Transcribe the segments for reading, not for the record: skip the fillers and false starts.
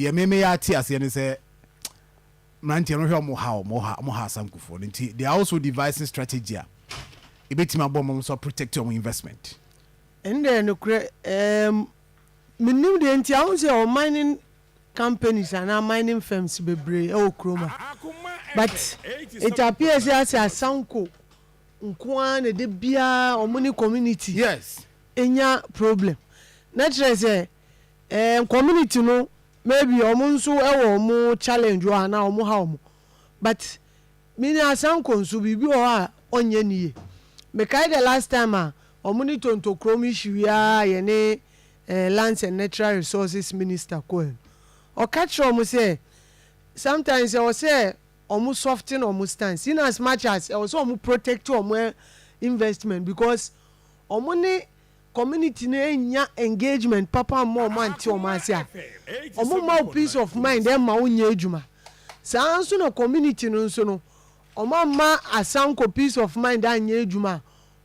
Deɛ meme yɛ ate aseɛ ne sɛ mmeranteɛ no, hwɛ, ɔmo ha Asankofoɔ no, nti they are also devising strategy a ebɛtumi abɔ ɔmo nso protect ɔmo investment. Ɛnna nokorɛ, menim deɛ nti ahu sɛ ɔ mining companies anaa mining firms bebree ɛwɔ kurom a, but it appears sɛ asɛ Asanko nko ara na de biara ɔmo ne community enya problem. Na kyerɛ sɛ community no, maybe ɔmo nso ɛwɔ ɔmo challenge wɔ anaa ɔmo ha ɔmo, but mini Asanko nso biribi wɔ hɔ a ɔnyɛ nie. Mekae the last time a ɔmo ne Tontokrom issue yi a yɛ ne Lands and Natural Resources Minister kɔɛ no, ɔka kyerɛ ɔmo sɛ sometimes ɛwɔ sɛ ɔmo soften ɔmo stance, in as much as ɛwɔ sɛ ɔmo protect ɔmo investment, because ɔmo ne community no enya engagement papa mma ɔmo ante ɔmo ase a, ɔmo ma wo peace of mind ɛma wo nyɛ adwuma. Saa nso na community no nso no, ɔmo ama Asanko peace of mind anyɛ adwuma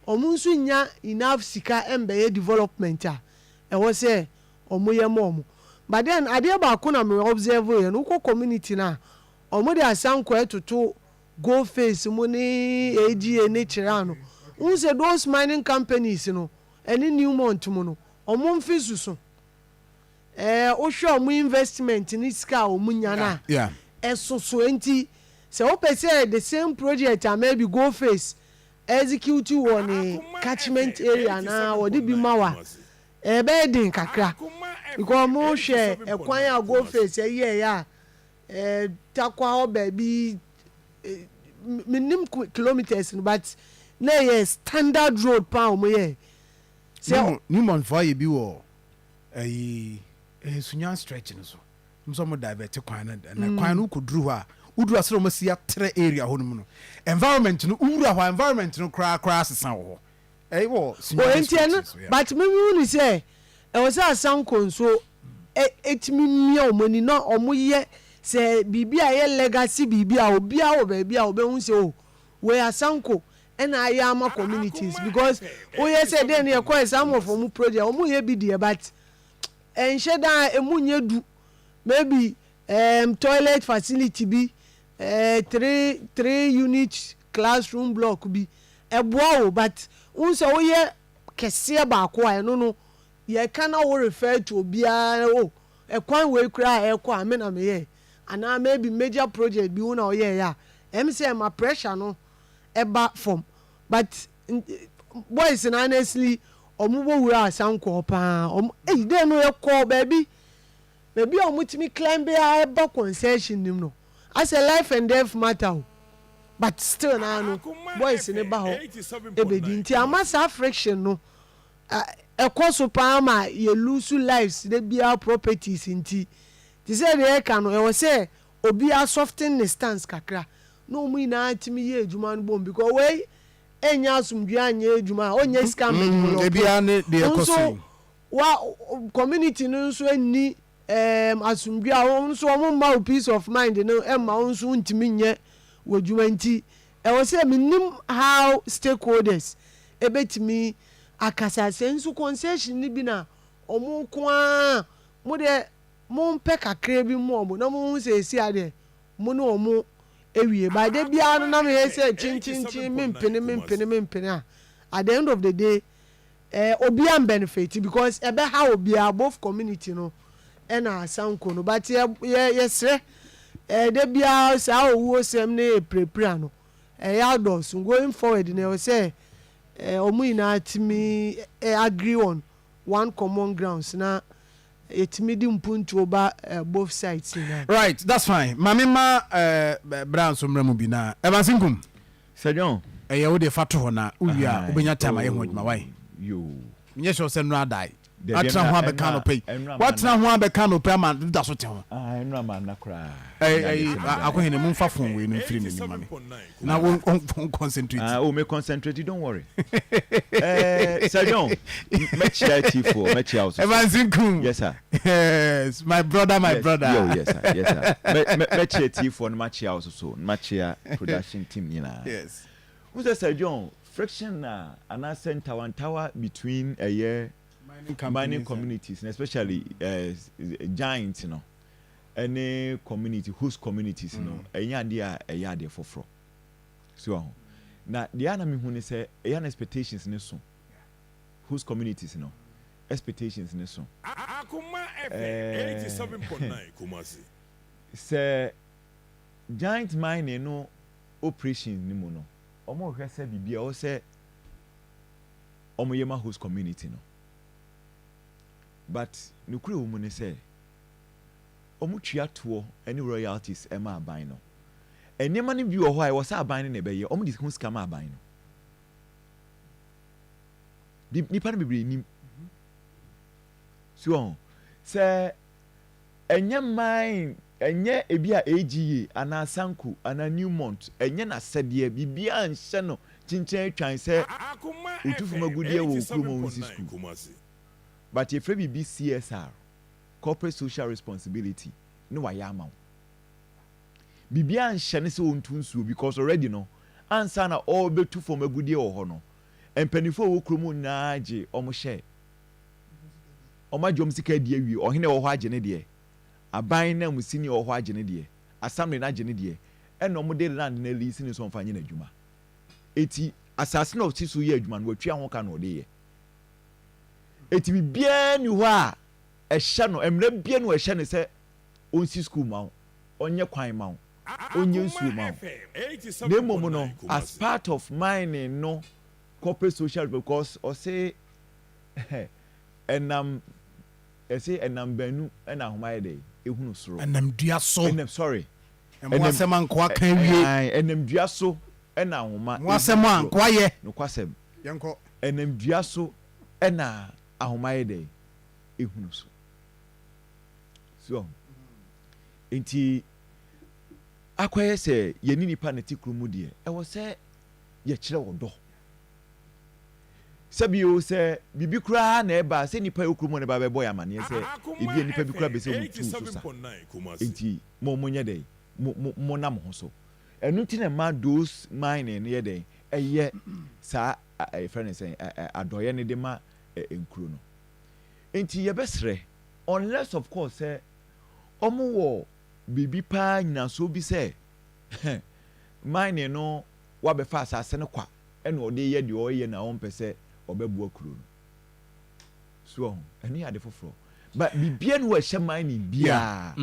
a, ɔmo nso nya enough sika ɛmbɛyɛ development a ɛwɔ sɛ ɔmo yɛ ma ɔmo. But then adeɛ baako na me observe yɛ no, wokɔ community no a, ɔmo de Asanko ɛtoto Gold Face mu ne AGA ne kyerɛ ano n sɛ those mining companies no ɛne Newmont mu no, ɔmo mfi soso wohwɛ ɔmo investment ne sika a ɔmo nya no a, ɛsoso. Nti sɛ wopɛ sɛ the same project a maybe Gold Face execute wɔ ne catchment area na wɔde bi ma wa, ɛbɛyɛ den kakra, because ɔmo hwɛ ɛkwan a Gold Face ɛyɛ yɛ a Takwa hɔ baabi, menim kilometres no, but na ɛyɛ standard road paa ɔmo yɛ sɛ Newmont fo ayɛ bi wɔ ɛyi Sunya stretch no so nso, ɔmo divert kwan no na kwan no wokɔduru hɔ a, woduru ase na ɔmo si atrɛ area hɔ nom no, environment no, wowura hɔ a, environment no koraa koraa sesa wɔ hɔ, ɛyɛ wɔ Sunya o nti ɛno so, yeah. But mímu ni sɛ ɛwɔ sɛ Asanko nso etumi mia ɔmo ani na ɔmo yɛ sɛ biribi a ɛyɛ legacy, biribi a obiara wɔ baabi a ɔbɛhu sɛ o, wei Asanko ɛna ayɛ ama communities, because woyɛ sɛ den no yɛkɔ yɛ some of ɔmo project, ɔmo yɛ bi deɛ, but ɛnhyɛ dan a emu nyɛ du, maybe toilet facility bi, three unit classroom block bi ɛboa o, but n sɛ woyɛ kɛseɛ baako a, ɛno no yɛka na wo refer to obiara o, ɛkwan wei koraa a ɛkɔ a, me na meyɛ, anaa maybe major project bi wo na ɔyɛ yɛ a, ɛm sɛ ɛma pressure no ɛba fam. But boys na honestly ɔmo bɔ wura Asanko paa. Ɔmo eyi den no yɛkɔ baabi a ɔmo tumi climb a ɛba concession nim no asɛ life and death matter o, but still naa no boys ne ba hɔ ebedi, nti ama saa friction no ɛkɔ so paa ma yɛ lose lives de bia properties. Nti te sɛ deɛ ɛka no, ɛwɔ sɛ obi asoften ne stance kakra na wɔn nyinaa tumi yɛ adwuma no bom, because wei ɛnyɛ asomdwe anyɛ adwuma a ɔnyɛ sika mbɛ. Ebiara ne deɛ ɛkɔ so nso yi. Wa community no nso ani asomdwe a wɔn nso wɔn mma wo peace of mind no, ɛmma wɔn nso ntumi nyɛ wɔ adwuma. Nti ɛwɔ sɛ menim how stakeholders ebetumi akasa sɛ nso concession ni bi na wɔn nko ara mo deɛ, mo mpɛ kakra bi mu ɔmo na mo ho sɛ esi adeɛ mo ne ɔmo ewie baade biara no, nam yɛ sɛ kyinkyinkyin mempene mempene mempene a, at the end of the day obiara benefit, because ɛbɛha obiara, both community no ɛna Asanko no. But yɛ yɛ yɛsrɛ de biara saa owuo sɛm ne epirapira no ɛyɛ adɔɔso. Going forward na ɛwɔ sɛ ɔmo nyinaa tumi agree on one common grounds na yɛtumi di mpuntuo ba both sides nyinaa. Right, that's fine. Maame ma bra nso mmerɛ mu bi na Evans Nkum. Sir John. Ɛyɛ wo de fa to hɔ na wowie a, wobɛnya time ayɛ ho adwuma wae. Yo. Menyɛ sure sɛ nnora adae watena ho abɛka nɔpɛ yi, watena ho abɛka nɔpɛ ama da so te ho. Ɛnura ma nna koraa. Ɛyi Akohene, momfa phone wei no mfiri n'anim ma me na wo concentrate. Ah, oh, me concentrate, don't worry. Sir John, mɛkyia atifoɔ, mɛkyia wo so. Evans Nkum. Yes sir. Yes, my brother, my brother. Yo, yes sir, yes sir. Mɛkyia atifoɔ no, makyia wo so so, makyia production team nyinaa. Wo sɛ Sir John, friction na anaasɛ ntawantawa between ɛyɛ mining communities and especially giants no. ɛne community, host communities no, ɛnyɛ adeɛ a ɛyɛ adeɛ foforɔ so wɔ ho. Na deɛ a na mehu ne sɛ ɛyɛ na expectations ne so, host communities no expectations ne so. Akuma FM 87.9 Kumasi. Sɛ Giant Mining no operation no mu no, wɔn rehwɛ sɛ biribi a ɛwɔ sɛ wɔn yɛ ma host community no, but nokorɛ wɔ mu ne sɛ wɔn tua toɔ ne royalties ma aban no. Nneɛma no bi wɔ hɔ a ɛwɔ sɛ aban no na ɛbɛyɛ, wɔn de ho sika ma aban no. Nipa no bebree nim. So wɔn sɛ ɛnyɛ mine, ɛnyɛ ebi a AGA anaa Sanko anaa Newmont, ɛnyɛ n'asɛdeɛ, biribiara nhyɛ no kyenkyen atwan sɛ Akuma otu fam FM agudeɛ wɔ okurom a ɔnsi 87.9 sukuu. Kumasi. But yɛfrɛ biribi CSR, corporate social responsibility, ne wayɛ ama wo. Biribiara nhyɛ no sɛ ɔntu nsuo because already no, ansa na ɔrebɛtu fam agudeɛ wɔ hɔ no, mpanimfoɔ a wɔwɔ kurom nyinaa gye wɔn hyɛ. Wɔn agye wɔn sika adi awie, ɔhene a ɛwɔ hɔ agye ne deɛ, aban nanmusini a ɔwɔ hɔ agye ne deɛ, assembly no agye ne deɛ, ɛna wɔde land no alease no sɛ ɔmfa nyɛ n'adwuma. Eti asase no a ɔsi so yɛ adwuma no, watua ho ka na ɔde yɛ. Eti biribiara nni hɔ a ɛhyɛ no, mmara biara nni hɔ a ɛhyɛ no sɛ ɔnsi sukuu ma wo, ɔnyɛ kwan ma wo, ɔnyɛ Akuma nsuo ma wo. FM Na mmom no, 87.9 as Kumasi. part of mining no corporate social because ɔse ɛnam ɛse ɛnam baanu ɛna ahoma yɛ dɛ ehunu soro. Ɛnam dua so. Ɛnam, sorry. Ɛmo asɛm a nkoa ka awie. Ɛn, ɛnam dua so ɛna ahoma Mo asɛm a ehunu soro. nkoa yɛ. Nokwasɛm. Yɛnkɔ. Ɛnam dua so ɛna ahoma yɛ dɛ ehunu so. So nti akɔyɛ sɛ yɛne nipa na te kurom deɛ, ɛwɔ sɛ yɛkyerɛ ɔdɔ. Sɛbio sɛ biribi koraa na ɛba sɛ nipa yɛ kurom no ba bɛbɔ yɛ amaneɛ sɛ ebi a nipa bi koraa bɛ sɛ wɔn tu so sa, nti mo mo nyɛ dɛ mo mo mo nam ho so. Ɛno nti na ɛma those mining no yɛ dɛ ɛyɛ saa ɛfrɛ no sɛn, adɔyɛ no de ma nkuro no. Nti yɛbɛsrɛ, unless of course sɛ ɔmo wɔ biribi paa nyinasoɔ bi sɛ mining no wabɛfa asase no kwa ɛna ɔde yɛ deɛ ɔyɛ na ɔmpɛ sɛ ɔbɛboa kuro no so ɔho, ɛno yɛ ade foforɔ, but biribiara ni wɔ ɛhyɛ mining biara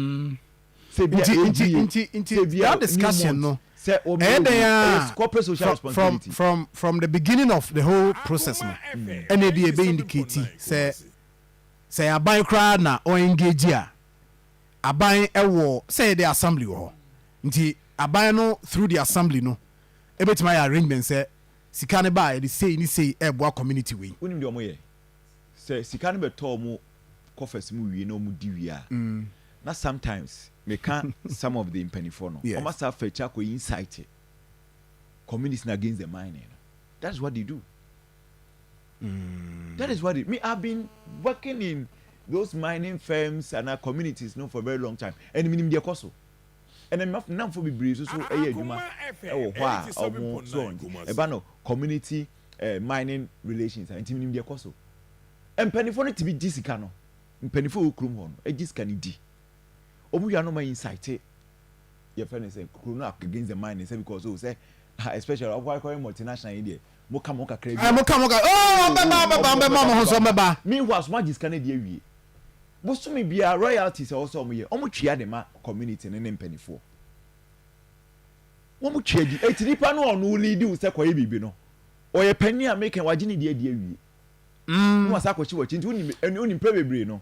sɛ bi a Nti AGA, nti sɛ bi a that discussion no sɛ wɔn ɛyɛ dɛn ɛyɛ a corporate social from from responsibility. From the beginning of the whole process no, ɛna ebi ebe indicate sɛ aban koraa na ɔengage a, aban ɛwɔ sɛ yɛde assembly wɔ hɔ, nti aban no through the assembly no ebetumi ayɛ arrangement sɛ sika ne ba a yɛde sei ne sei ɛɛboa community wei. Wonim deɛ ɔmo yɛ, sɛ sika no bɛtɔ ɔmo coffers mu wie na ɔmo di wie a, na sometimes meka some of the mpanimfoɔ no, ɔmo asa afa akyi akɔ incite community against the mining no. That is what they do. That is what they, me, I been working in those mining firms and our communities no for a very long time, and minim deɛ kɔ so, ɛna nnamfo bebree nso so ɛyɛ adwuma ɛwɔ hɔ a ɔmo so ɛba no community mining relations a, nti minim deɛ kɔ so. Mpanimfoɔ no tumi gye sika no, mpanimfoɔ wɔ kurom hɔ no gye sika no di, ɔmo wia no ma incite yɛfrɛ no sɛ kuro no against the mining sɛ because o sɛ especially ɔkɔ akɔyɛ multinational yi deɛ, mo ka mo kakra bi. Ɛ mo ka mo ka ɔɔ, ɔbɛba, ɔbɛba, ɔbɛma mo ho so, ɔbɛba. Meanwhile so mo agye sika no di awie, bosome biara royalties a ɛwɔ sɛ ɔmo yɛ, ɔmo twia de ma community ne ne mpanimfoɔ, wɔn twia di. Eti nipa no a ɔno lead wo sɛ kɔyɛ biribi no, ɔyɛ panyin a meka wagye ne deɛ adi awie na wasa akɔkye wɔkyi. Nti wonim ɛni wonim pɛ bebree no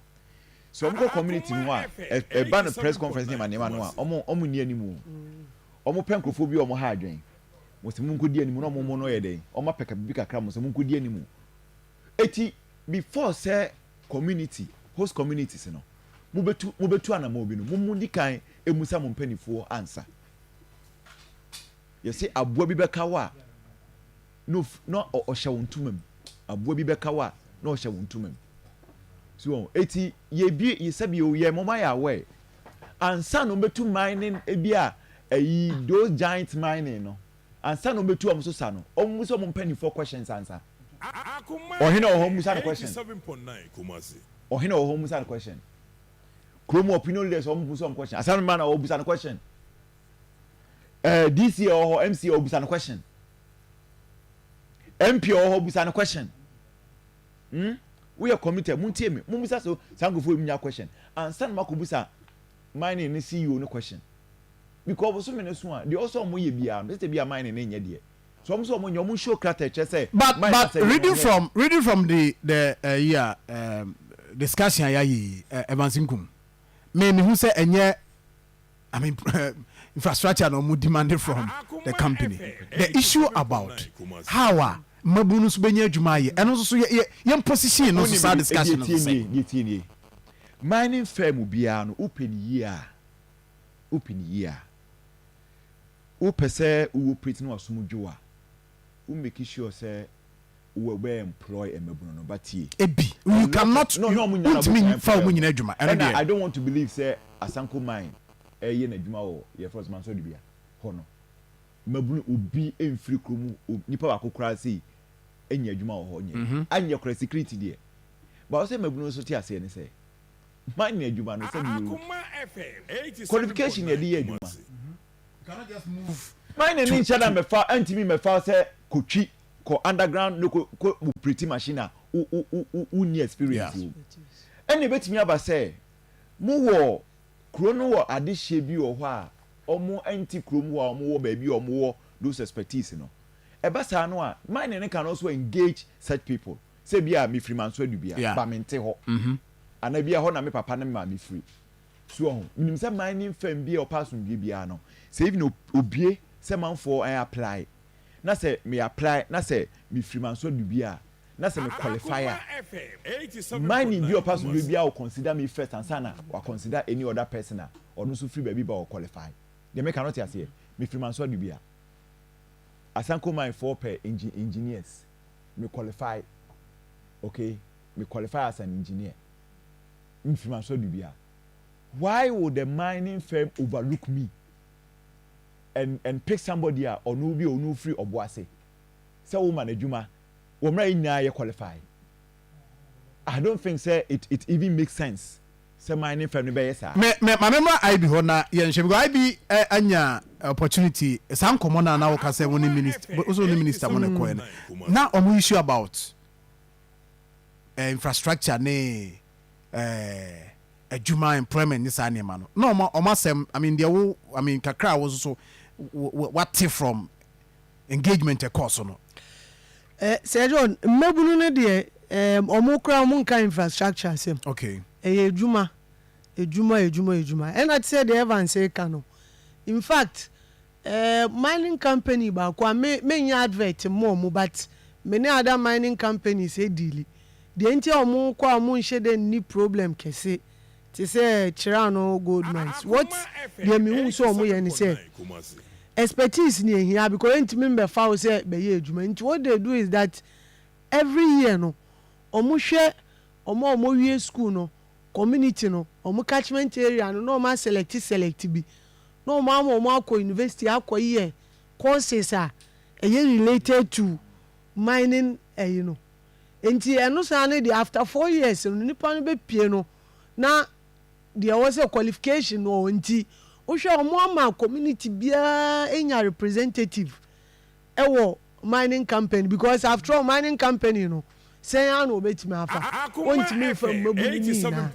sɛ ɔmo kɔ community mu a, ɛba no press conference ne nneɛma no a, ɔmo ni anim o. Ɔmo pɛ nkurɔfoɔ bi a ɔmo ha adwene mo sɛ mo nkɔ di anim na ɔmo mo no yɛ dɛ ɔmo apɛ ka bibi kakra mo sɛ mo nkɔ di anim. Eti before sɛ community, host communities no mo bɛtu anamɔ bi no, mo di kan emusa mo mpanimfoɔ ansa. Yɛsɛ aboa bi bɛka wo a na ɔhyɛ wo ntoma mu, aboa bi bɛka wo a na ɔhyɛ wo ntoma mu so wɔn. Eti yɛbi sɛbi o, yɛ mɔmɔ ayɛ awɛ ansa na wɔbɛtu mining ebi a ɛyi those giant mining no, ansa na wɔbɛtu wɔn so sa no, wɔn musa wɔn mpanimfoɔ questions ansa. Ɔhene wɔ hɔ, musa no question. Ɔhene wɔ hɔ, musa no question. Kurom opinion leaders ɔmo busa ɔmo question. Assembly man a ɔbusa no question. Ɛɛ eh, DC a ɔwɔ hɔ, MC a ɔbusa no question. MP a ɔwɔ hɔ busa no question. Hmm? Woyɛ committed, muntie me. Mumisa so saa nkurɔfoɔ yi nya question. Ansa na makɔbusa mining ne CEO no question. Because bosome no so a, deɛ ɔsɛ ɔmo yɛ biara no, sɛ bi a mining no nyɛ deɛ. So ɔmo sɛ ɔmo nyɛ, ɔmo show krataa kyerɛ sɛ But mine but asɛ deɛ reading ɔmo nyɛ. from reading from the the uh, yeah, discussion a yɛayɛ yi Evans Nkum me mehu sɛ ɛnyɛ I mean infrastructure na ɔmo demand from the company the issue about how a mmabunu no nso bɛnya adwuma ayɛ ɛno nso so yɛ yɛ yɛn position no nso Wonim saa biribi, discussion deɛ no tie nso nie, sɛ deɛ tie nie. Mining firm biara no, wopɛ no yie a, wopɛ no yie a, wopɛ sɛ wo operate na w'asom dwo a, wo make sure sɛ wo bɛ employ mmabunu no, but tie. Ebi A you lot of, cannot no, you nyɛ ɔmo nyinaa na wontumi wobɛtumi nfa employ wɔn ɔmo. nyinaa adwuma ɛno Ɛna deɛ. I don't want to believe sɛ Asanko Mine ɛyɛ n'adwuma wɔ yɛfrɛ no sɛ Manso Adubia hɔ no, mmabunu obi mfiri kurom, nipa baako koraa sei anya adwuma wɔ hɔ nyɛ, anyɛ koraa security deɛ. But ɔsɛ mmabunu nso te aseɛ ne sɛ, mining adwuma no sɛ meyɛ qualification yɛde yɛ adwuma. Mining ne nhyɛ da mmɛfa ntumi mmɛfa sɛ kɔtwi kɔ underground no kɔ kɔ operate machine a wo wo wo wonni experience wɔ mu. Ɛna ebetumi aba sɛ mowɔ kuro no wɔ adehyeɛ bi wɔ hɔ a wɔn nte kurom hɔ a wɔn wɔ baabi a wɔn wɔ those expertise no. Ɛba saa no a mining no can also engage such people. Sɛ bi a mefiri Manso Adubia ba mente hɔ anaa bi a hɔ na me papa ne me maame firi. So wahu? Menim sɛ mining firm bi a ɔpɛ asomdwie biara no, sɛ even obue sɛ manfoɔ ɛ apply, na sɛ me apply na sɛ mefiri Manso Adubia a, na sɛ me qualify a, mining bi a ɔpɛ asomdwie biara will consider me first ansa na wa consider any other person a ɔno nso firi baabi ba ɔ qualify. Deɛ meka no wote aseɛ? Mefiri Manso Adubia. Asanko mine foɔ pɛ engineers. Me qualify, okay, me qualify as an engineer. Mfiri Manso Adubia. Why would the mining firm overlook me and and pick somebody a ɔno bi a ɔno firi Ɔboase sɛ woma no adwuma wɔ mmerɛ a yɛn nyinaa yɛ qualify? I don't think sɛ it it even makes sense sɛ mining firm no bɛyɛ saa. Me me ma me mmra IB hɔ na yɛnhwɛ because IB eh, anya opportunity saa nkɔmmɔ no a na woka sɛ wo ne minister wo sɛ wo ne minister mo na ɛkɔɛ no na ɔmo issue about eh, infrastructure ne eh, adwuma employment ne saa nneɛma no na ɔmo ɔmo asɛm I mean deɛ wo I mean kakra a wo nso so wate from engagement ɛkɔɔ so no. Eh, Sir John, mmabunu no deɛ eh, ɔmo koraa ɔmo nka infrastructure asɛm. Okay. Ɛyɛ adwuma, adwuma, adwuma, adwuma. Ɛna te sɛ deɛ Evans reka no, in fact, Eh mining company baako a me menyɛ advert mma ɔmo but me ne other mining companies deali. Deɛ nti a ɔmo kɔ a ɔmo nhyɛ da nni problem kɛse te sɛ Kyerano gold mines. What deɛ mehu sɛ ɔmo yɛ ne sɛ expertise na ehia because yɛntumi mbɛfa wo sɛ bɛyɛ adwuma nti what they do is that every year no ɔmo hwɛ ɔmo a ɔmo wie school no community no ɔmo catchment area no na ɔmo a select select bi na ɔmo ama ɔmo akɔ university akɔ yɛ courses a ɛyɛ related to mining ɛyi no nti ɛno saa no deɛ after 4 years no nipa no bɛ pie no na deɛ ɛwɔ sɛ qualification no ɔwɔ. Nti wohwɛ ɔmo ama community biara enya representative ɛwɔ mining company because after all mining company no sɛn ano obetumi afa ontumi nfa mmabunu ne nyinaa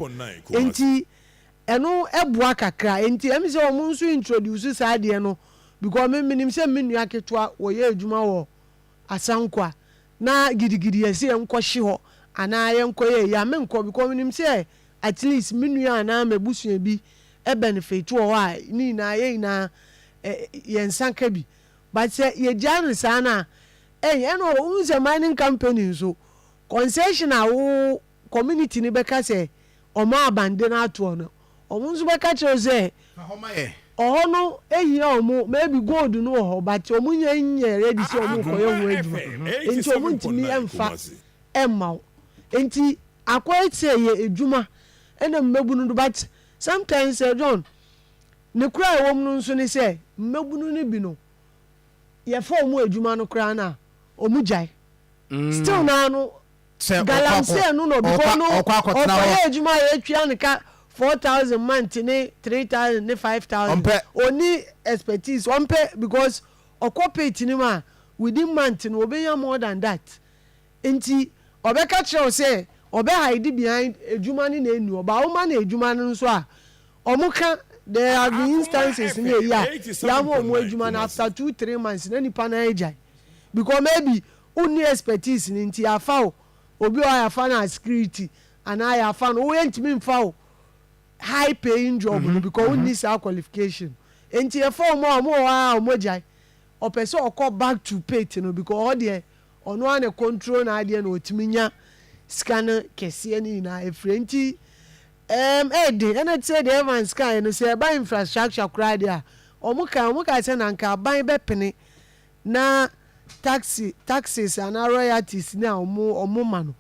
nti ɛno ɛboa kakra. Nti ɛmi sɛ ɔmo nso introduce saa adeɛ no because mi minim sɛ mi nua ketewa wɔyɛ adwuma wɔ Asankwa na gidigidi yɛsi yɛn nkɔ hye hɔ anaa yɛn nkɔ yɛ yɛ ame nkɔ because minim sɛ at least mi nua anaa mɛbusua bi ɛbenefit wɔ hɔ a ne nyinaa yɛn nyinaa ɛ yɛn nsa ka bi. But sɛ yɛgya no saa na ɛyɛ ɛna ohun sɛ mining company nso concession a wo community ni bɛka sɛ ɔmo abande no atoɔ no ɔmo nso bɛka kyerɛ sɛ ɔhɔ no ehia ɔmo maybe gold no wɔ hɔ but ɔmo nyɛ nyɛ ready sɛ ɔmo kɔyɛ ho adwuma nti ɔmo ntumi ɛmfa ɛmma wo. Nti akɔyɛ sɛ yɛ edwuma ɛna mmabunu no but sometimes sɛ John ne kura a ɛwɔ mu no nso ne sɛ mmabunu no bi no yɛfa ɔmo adwuma no koraa na ɔmo gyae still naa no galamsey no no because no ɔkɔyɛ adwuma a yɛtua ne ka. 4,000 month ne 3,000 ne 5,000. Ɔmpɛ. Ɔni expertise, ɔmpɛ, because ɔkɔ pit no mu a, within month no obɛnya more than that. Nti ɔbɛka kyerɛ wo sɛ ɔbɛ hide behind edwuma no na enu ɔba ɔma na edwuma no nso a ɔmo ka. There have been instances ne eyi a yàmú ɔmo edwuma no, after 2-3 months na nipa na egyae, because maybe wonni expertise ni nti afa o, obi a yàfa no as security anaa yàfa no, woyɛ ntumi nfa o high paying job no because wonni saa qualification. Nti ɛfa ɔmo a ɔmo wɔ hɔ a ɔmo gyae, ɔpɛ sɛ ɔkɔ back to pit no because ɔdeɛ ɔno ara na control n'adeɛ na ɔtumi nya sika no kɛseɛ no nyinaa efiri. Nti ɛɛden ɛna te sɛ deɛ Evans kan no sɛ ɛba infrastructure koraa deɛ a, ɔmo ka sɛ na nka aban bɛpene na taxes anaa royalties ne a ɔmo ma no,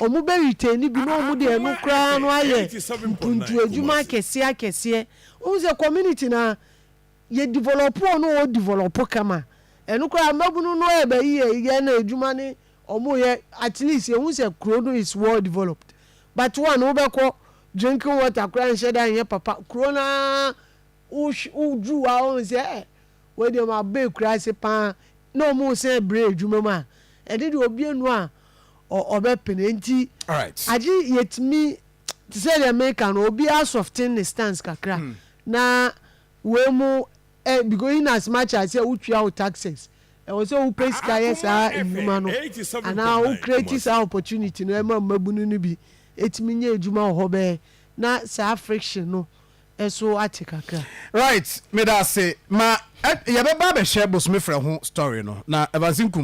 ɔmo bɛ retain bi na ɔmo de ɛno koraa no ayɛ mpuntu adwuma akɛseɛ akɛseɛ. Ohun sɛ community na yɛ develop, ɔno ɔ develop kama, ɛno koraa mmabunu no yɛ bɛyi yɛ yɛ na adwuma ne ɔmo yɛ. At least ehun sɛ kuro no is well developed, but one wobɛkɔ, drinking water koraa nhyɛ da nyɛ papa. Kuro naa woduru wa, ohun sɛ wei deɛ ɔmo abɛ ekura ase paa na ɔmo sɛn ebere adwuma mu a ɛde deɛ obi enu a ɔbɛpene. Nti agye yɛtumi te sɛ deɛ meka no, obi asoften ne stance kakra na wei mu because in as much as sɛ wotua wo taxes, ɛwɔ sɛ wopɛ sika yɛ saa nnwuma no anaa wo create saa opportunity no ɛma mmabunu no bi ɛtumi nyɛ adwuma wɔ hɔ bɛɛ na saa friction no ɛso ate kakra. Right, meda ase ma yɛbɛba abɛhyɛ bosome frɛ ho story no na Evans Nkum.